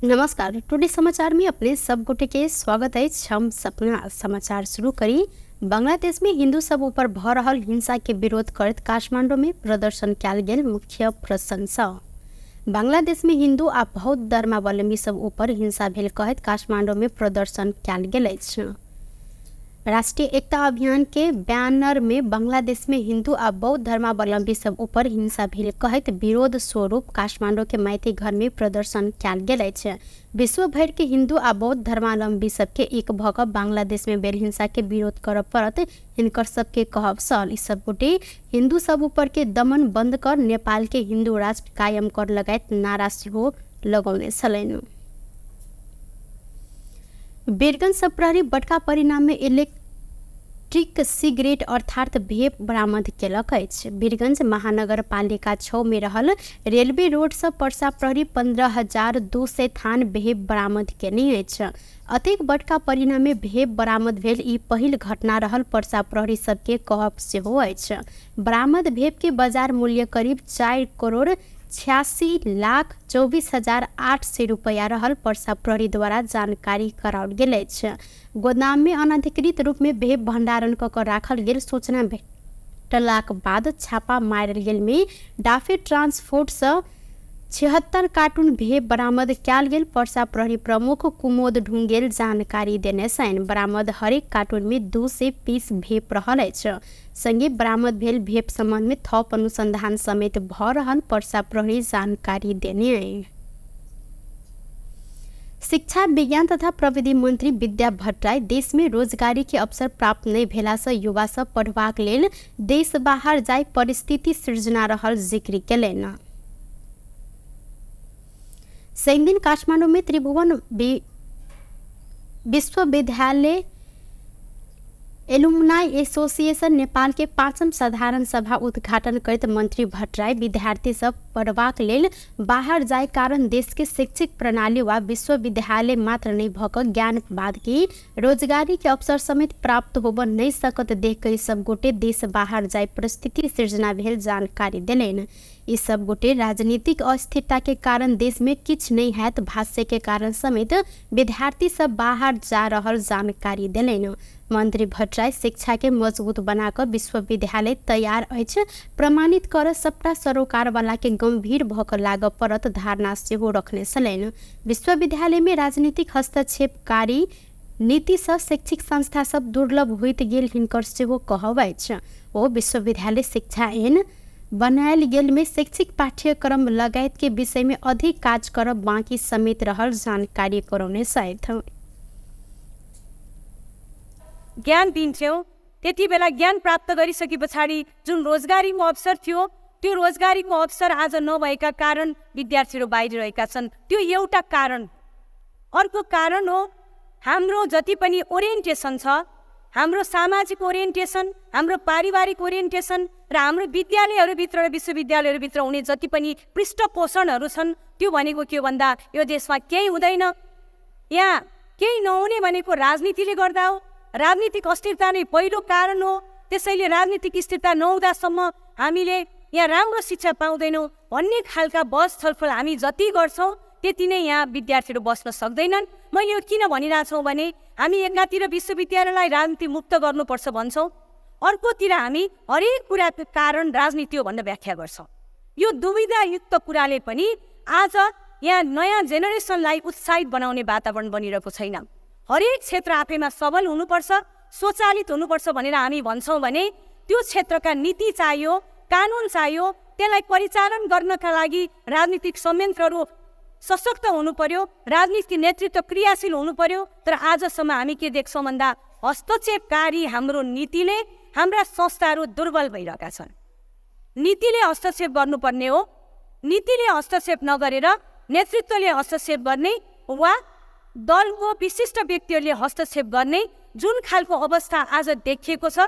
नमस्कार, टुडे समाचार में अपने सब गोटे के स्वागत है। हम सपना समाचार शुरू करी। बांग्लादेश में हिंदू सब ऊपर भ रहल हिंसा के विरोध करत काठमांडू में प्रदर्शन कयल गेल मुख्य प्रशंसा। बांग्लादेश में हिंदू आ बौद्ध धर्मावलंबी सब ऊपर हिंसा भेल कहैत काठमांडू में प्रदर्शन कयल गेल अछि। राष्ट्रीय एकता अभियान के बैनर में बांग्लादेश में हिंदू आ बौद्ध धर्मावलंबी सब ऊपर हिंसा भेल कहैत विरोध स्वरूप काठमांडू के माइती घर में प्रदर्शन कयल गेल अछि। विश्व भरि के हिंदू आ बौद्ध धर्मावलंबी सबके एक भऽ कऽ बांग्लादेश में भेल हिंसा के विरोध करऽ पड़त हिनकर सबके कहब छल। ई सब गोटे हिंदू सब ऊपर के दमन बंद कर नेपाल के हिंदू राष्ट्र कायम कर लगायत नारा सेहो लगौने छलनि। वीरगंज सब प्रहरी बड़का परिणाम में इलेक्ट्रिक सिगरेट अर्थात भेप बरामद केलक अछि। वीरगंज महानगरपालिका 6 में रहल रेलवे रोड से परसा प्रहरी 15,200 थान भेप बरामद केने अछि। अतेक बड़का परिणाम में भेप बरामद भेल ई पहिल घटना रहल परसा प्रहरी सबके कहब सेहो अछि। बरामद भेप के बाजार मूल्य करीब 4,86,24,800 रुपया रहल परसा प्रहरी द्वारा जानकारी कराओल गेल अछि। गोदाम में अनधिकृत रूप में भेप भंडारण कऽ कऽ राखल गेल सूचना भेटलाक बाद छापा मारल गेल में डाफे ट्रांसपोर्ट से 76 कार्टून भेप बरामद कयल गेल परसा प्रहरी प्रमुख कुमोद ढुंगेल जानकारी देने छनि। बरामद हरेक कार्टून में 200 पीस भेप रहल अछि। संगे बरामद भेल भेप संबंध में थप अनुसंधान समेत भ रहल परसा प्रहरी जानकारी देने। शिक्षा विज्ञान तथा प्रविधि मंत्री विद्या भट्टराई देश में रोजगारी के अवसर प्राप्त नहीं भेला से युवा सब पढ़बाक लेल देश बाहर जाय परिस्थिति सृजना रहल जिक्र केलनि। शनिदिन काठमांडू में त्रिभुवन विश्वविद्यालय एलुमनाई एसोसिएशन नेपाल के 5म साधारण सभा उद्घाटन करैत मंत्री भट्टराई विद्यार्थी सब पढ़बाक लेल बाहर जाय कारण देश के शैक्षिक प्रणाली वा विश्वविद्यालय मात्र नहीं भऽ कऽ ज्ञान बाद की रोजगारी के अवसर समेत प्राप्त होबऽ नहीं सकत देख के सब गोटे देश बाहर जाय परिस्थिति सृजना भेल जानकारी देलनि। ई सब गोटे राजनीतिक अस्थिरता के कारण देश में किछु नहीं हैत भाष्य के कारण समेत विद्यार्थी सब बाहर जा रहल जानकारी देलनि। मंत्री भट्टराई शिक्षा के मजबूत बनाकर विश्वविद्यालय तैयार अछि प्रमाणित कर सबटा सरोकार वाला के गंभीर भऽ कऽ लागऽ पड़त धारणा सेहो रखने छलनि। विश्वविद्यालय में राजनीतिक हस्तक्षेपकारी नीति से शैक्षिक संस्था सब दुर्लभ होइत गेल हिनकर सेहो कहब अछि। ओ विश्वविद्यालय शिक्षा एन बनायल गेल में शैक्षिक पाठ्यक्रम लगायत के विषय में अधिक काज करब बाँकी समेत रहल जानकारी करौने छथि। ज्ञान दिन्थ्यौँ, त्यति बेला ज्ञान प्राप्त गरिसके पछाडि जुन रोजगारीको अवसर थियो त्यो रोजगारीको अवसर आज नभएका कारण विद्यार्थीहरू बाहिर रहेका छन्। त्यो एउटा कारण। अर्को कारण हो हाम्रो जति पनि ओरिएन्टेसन छ, हाम्रो सामाजिक ओरिएन्टेसन, हाम्रो पारिवारिक ओरिएन्टेसन र हाम्रो विद्यालयहरूभित्र र विश्वविद्यालयहरूभित्र हुने जति पनि पृष्ठपोषणहरू छन् त्यो भनेको के हो भन्दा यो देशमा केही हुँदैन, यहाँ केही नहुने भनेको राजनीतिले गर्दा हो। राजनीतिक अस्थिरता नै पहिलो कारण हो। त्यसैले राजनीतिक स्थिरता नहुँदासम्म हामीले यहाँ राम्रो शिक्षा पाउँदैनौँ भन्ने खालका बहस छलफल हामी जति गर्छौँ त्यति नै यहाँ विद्यार्थीहरू बस्न सक्दैनन्। मैले यो किन भनिरहेको छौँ भने हामी एकातिर विश्वविद्यालयलाई राजनीति मुक्त गर्नुपर्छ भन्छौँ, अर्कोतिर हामी हरेक कुराको कारण राजनीति हो भनेर व्याख्या गर्छौँ। यो दुविधायुक्त कुराले पनि आज यहाँ नयाँ जेनेरेसनलाई उत्साहित बनाउने वातावरण बनिरहेको छैन। हरेक क्षेत्र आफैमा सबल हुनुपर्छ, स्वचालित हुनुपर्छ भनेर हामी भन्छौँ भने त्यो क्षेत्रका नीति चाहियो, कानुन चाहियो, त्यसलाई परिचालन गर्नका लागि राजनीतिक संयन्त्रहरू सशक्त हुनु पर्यो, राजनीतिक नेतृत्व क्रियाशील हुनु पर्यो। तर आजसम्म हामी के देख्छौँ भन्दा हस्तक्षेपकारी हाम्रो नीतिले हाम्रा संस्थाहरू दुर्बल भइरहेका छन्। नीतिले हस्तक्षेप गर्नुपर्ने हो, नीतिले हस्तक्षेप नगरेर नेतृत्वले हस्तक्षेप गर्ने वा दलको विशिष्ट व्यक्तिहरूले हस्तक्षेप गर्ने जुन खालको अवस्था आज देखिएको छ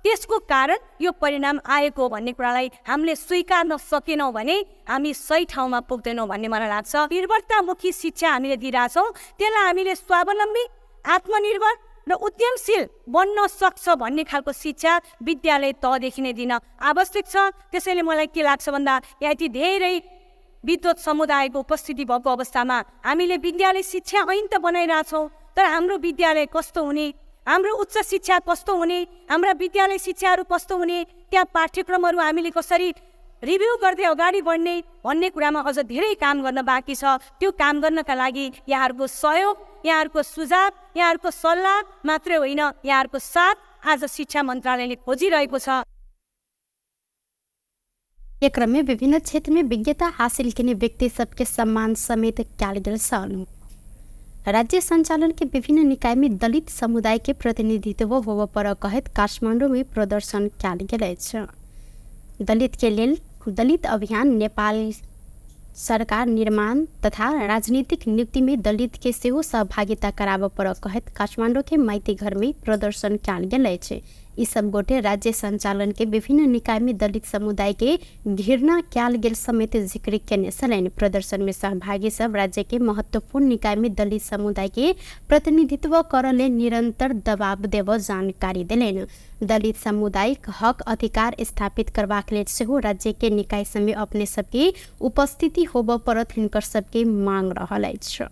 त्यसको कारण यो परिणाम आएको हो भन्ने कुरालाई हामीले स्वीकार्न सकेनौँ भने हामी सही ठाउँमा पुग्दैनौँ भन्ने मलाई लाग्छ। निर्भरतामुखी शिक्षा हामीले दिइरहेछौँ, त्यसलाई हामीले स्वावलम्बी, आत्मनिर्भर र उद्यमशील बन्न सक्छ भन्ने खालको शिक्षा विद्यालय तहदेखि नै दिन आवश्यक छ। त्यसैले मलाई के लाग्छ भन्दा यहाँ यति धेरै विद्वत समुदायको उपस्थिति भएको अवस्थामा हामीले विद्यालय शिक्षा ऐन त बनाइरहेछौँ, तर हाम्रो विद्यालय कस्तो हुने, हाम्रो उच्च शिक्षा कस्तो हुने, हाम्रा विद्यालय शिक्षाहरू कस्तो हुने, त्यहाँ पाठ्यक्रमहरू हामीले कसरी रिभ्यू गर्दै अगाडि बढ्ने भन्ने कुरामा अझ धेरै काम गर्न बाँकी छ। त्यो काम गर्नका लागि यहाँहरूको सहयोग, यहाँहरूको सुझाव, यहाँहरूको सल्लाह मात्रै होइन, यहाँहरूको साथ आज शिक्षा मन्त्रालयले खोजिरहेको छ। क्रम में विभिन्न क्षेत्र में विज्ञता हासिल केने व्यक्ति सबके सम्मान समेत कयल गेल छल। राज्य संचालन के विभिन्न निकाय में दलित समुदाय के प्रतिनिधित्व होबय पर कहैत काठमाडौँ में प्रदर्शन कयल गेल अछि। दलित के लेल दलित अभियान नेपाल सरकार निर्माण तथा राजनीतिक नियुक्ति में दलित के सेहो सहभागिता कराबय पर कहैत काठमाडौँ के माइती घर में प्रदर्शन कयल गेल अछि। ई सब गोटे राज्य संचालन के विभिन्न निकाय में दलित समुदाय के घृणा कयल गेल समेत जिक्र केने छलनि। प्रदर्शन में सहभागी सब राज्य के महत्वपूर्ण निकाय में दलित समुदाय के प्रतिनिधित्व करले निरंतर दबाव देव जानकारी देलनि। दलित समुदायक हक अधिकार स्थापित करबाक लेल सेहो राज्य के निकाय सबमे अपने सबके उपस्थिति होबय पड़त हिनकर सबके मांग रहल अछि।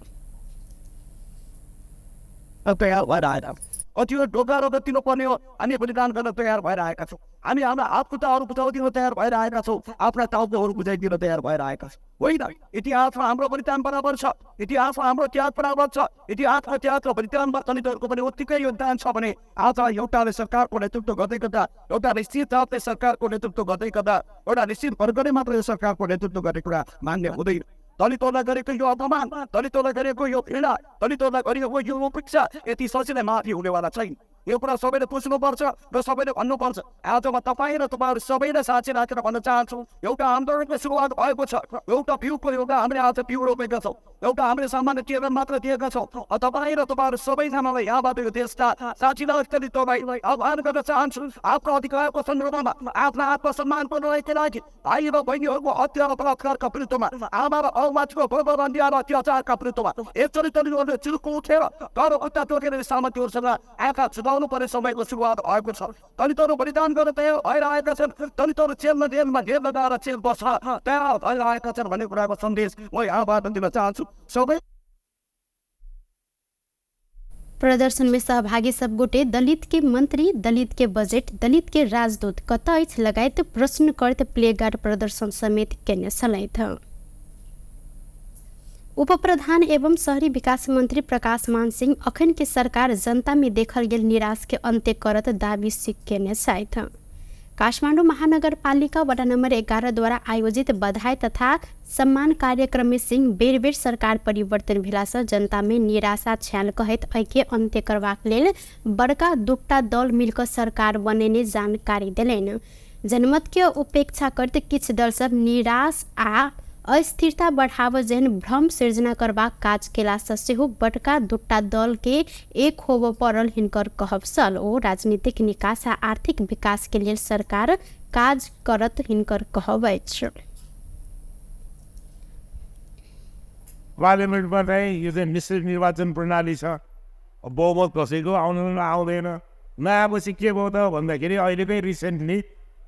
कतिवटा ढोकाहरू त तिर्नुपर्ने हो, हामी बलिदान गर्न तयार भइरहेका छौँ। हामी हाम्रा हात खुट्टाहरू बुझाइदिन तयार भइरहेका छौँ, आफ्ना टाउकोहरू बुझाइदिन तयार भइरहेका छौँ। होइन, इतिहासमा हाम्रो बलिदान बराबर छ, इतिहासमा हाम्रो त्याग बराबर छ, इतिहासमा त्याग र बलिदानमा दलितहरूको पनि उत्तिकै योगदान छ भने आज एउटाले सरकारको नेतृत्व गर्दै गर्दा, एउटा निश्चित जातले सरकारको नेतृत्व गर्दै गर्दा, एउटा निश्चित वर्गले मात्र यो सरकारको नेतृत्व गर्ने कुरा मान्य हुँदैन। दलितहरूलाई गरेको यो अपमान, दलितहरूलाई गरेको यो घृणा, दलितहरूलाई गरेको यो उपेक्षा यति सजिलै माफी हुनेवाला छैन। यो कुरा सबैले बुझ्नुपर्छ र सबैले भन्नुपर्छ। आज म तपाईँ र तपाईँहरू सबैलाई साँची राखेर भन्न चाहन्छु, एउटा आन्दोलनको सुरुवात भएको छ, एउटा बिउको एउटा हामीले आज बिउ रोपेका छौँ, एउटा हामीले सामान्य टेबल मात्र दिएका छौँ। तपाईँ र तपाईँहरू सबैजनालाई यहाँबाट यो देशका साथीलाई दलितहरूलाई आह्वान गर्न चाहन्छु, आफ्नो अधिकारको सन्दर्भमा, आफ्ना आत्मसम्मानको लडाइँका लागि, भाइ र बहिनीहरूको हत्या र बलात्कारका विरुद्धमा, आमा र अमाजको बर्बर अन्याय र अत्याचारका विरुद्धमा एकचोटि दलितहरूले चिल्को उठेर डर हत्या तोकेर सामर्थ्यहरूसँग आँखा झुकाउनु पर्ने समयको सुरुवात भएको छ। दलितहरू बलिदान गर्न तयार भइरहेका छन्, दलितहरू जेलमा जेलमा जेल लगाएर जेल बस्न तयार भइरहेका छन् भन्ने कुराको सन्देश म यहाँबाट दिन चाहन्छु। सबै प्रदर्शन में सहभागी सब गोटे दलित के मंत्री, दलित के बजेट, दलित के राजदूत कतऽ अछि लगायत प्रश्न करैत प्लेगार्ड प्रदर्शन समेत केने छलथि। उपप्रधान एवं शहरी विकास मंत्री प्रकाश मान सिंह अखन के सरकार जनता में देखल गेल निराश के अंत्य करत दावी केने छथि। काठमाडौँ महानगरपालिका वडा नम्बर 11 द्वारा आयोजित बधाई तथा सम्मान कार्यक्रम में सिंह बेर बेर सरकार परिवर्तन भेलासँ जनता में निराशा छायल कहैत एहिके अंत्य करबाक लेल बड़का दूटा दल मिलकर सरकार बनेने जानकारी देलनि। जनमत के उपेक्षा करैत किछु दल सब निराश आ अस्थिरता बढ़ाव जेहन भ्रम सृजना करबाक काज केलासँ सेहो बड़का दूटा दल के एक होबय पड़ल हिनकर कहब छल। ओ राजनीतिक निकास आ आर्थिक विकास के लेल सरकार काज करत हिनकर कहब अछि। पार्लियामेन्टमा चाहिँ यो चाहिँ मिश्रित निर्वाचन प्रणाली छ, बहुमत कसैको आउनु आउँदैन। नआएपछि के भयो त भन्दाखेरि अहिलेकै रिसेन्टली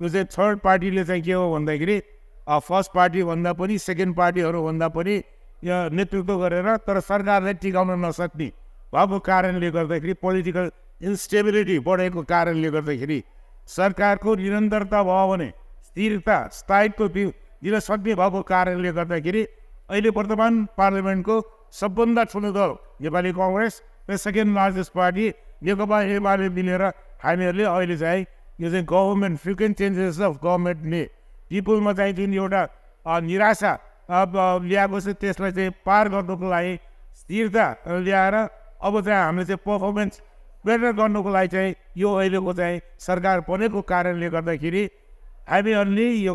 यो चाहिँ थर्ड पार्टीले चाहिँ के हो भन्दाखेरि फर्स्ट पार्टीभन्दा पनि सेकेन्ड पार्टीहरूभन्दा पनि यो नेतृत्व गरेर तर सरकारलाई टिकाउन नसक्ने भएको कारणले गर्दाखेरि, पोलिटिकल इन्स्टेबिलिटी बढेको कारणले गर्दाखेरि सरकारको निरन्तरता भयो भने स्थिरता स्थायित्व दिन सक्ने भएको कारणले गर्दाखेरि अहिले वर्तमान पार्लियामेन्टको सबभन्दा ठुलो दल नेपाली कङ्ग्रेस र second largest party Nekapa Emale मिलेर हामीहरूले अहिले चाहिँ यो चाहिँ गभर्मेन्ट फ्रिक्वेन्ट चेन्जेस अफ गभर्मेन्टले पिपुलमा चाहिँ जुन एउटा निराशा ल्याएको छ त्यसलाई चाहिँ पार गर्नुको लागि स्थिरता ल्याएर अब चाहिँ हामीले चाहिँ पर्फर्मेन्स बेटर गर्नुको लागि चाहिँ यो अहिलेको चाहिँ सरकार बनेको कारणले गर्दाखेरि हामीहरूले यो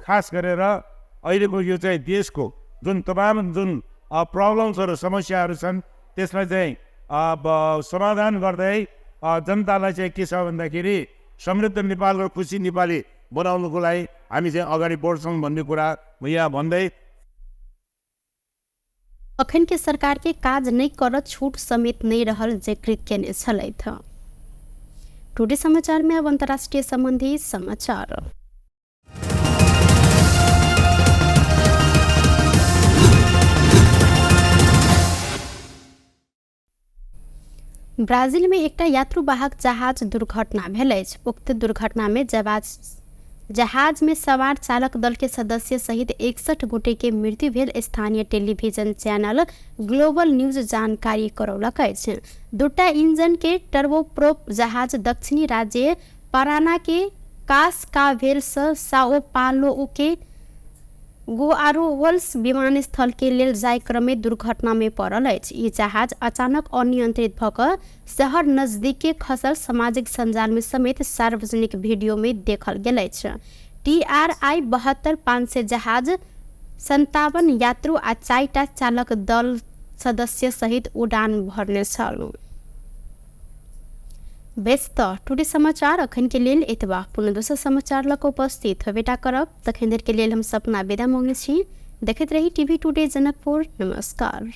खास गरेर अहिलेको यो चाहिँ देशको जुन तमाम जुन प्रब्लम्सहरू समस्याहरू छन् त्यसलाई चाहिँ समाधान गर्दै जनतालाई चाहिँ के छ भन्दाखेरि समृद्ध नेपाल र खुसी नेपाली बनाउनुको लागि हामी चाहिँ अगाडि बढ्छौँ भन्ने कुरा म यहाँ भन्दै अखन के सरकार के काज नहीं करत छूट समेत नहीं रहल जिक्र केने छलथि। टुडे समाचार में अब अंतर्राष्ट्रीय संबंधी समाचार। ब्राजील में एकटा यात्रुवाहक जहाज दुर्घटना भेल अछि। उक्त दुर्घटना में जहाज में सवार चालक दल के सदस्य सहित 61 गोटे के मृत्यु भेल स्थानीय टेलीविजन चैनल ग्लोबल न्यूज जानकारी करौलक अछि। दूटा इंजन के टर्बोप्रोप जहाज दक्षिणी राज्य पराना के कासकावेल से साओ पालो के गुआरुहोल्स विमानस्थल के लेल जाय क्रम में दुर्घटना में पड़ल अछि। ई जहाज अचानक अनियंत्रित भऽ कऽ शहर नजदीके खसल सामाजिक सञ्जाल में समेत सार्वजनिक वीडियो में देखल गेल अछि। TRI 72500 जहाज 57 यात्रु आ 4टा चालक दल सदस्य सहित उडान भरने छल। बेस त टुडे समाचार अखन के लेल एतबा। पुनः दोसर समाचार लऽ कऽ उपस्थित होबेटा करब। तखन देर के लेल हम सपना विदा मांगै छी। देखैत रही टीवी टुडे जनकपुर। नमस्कार।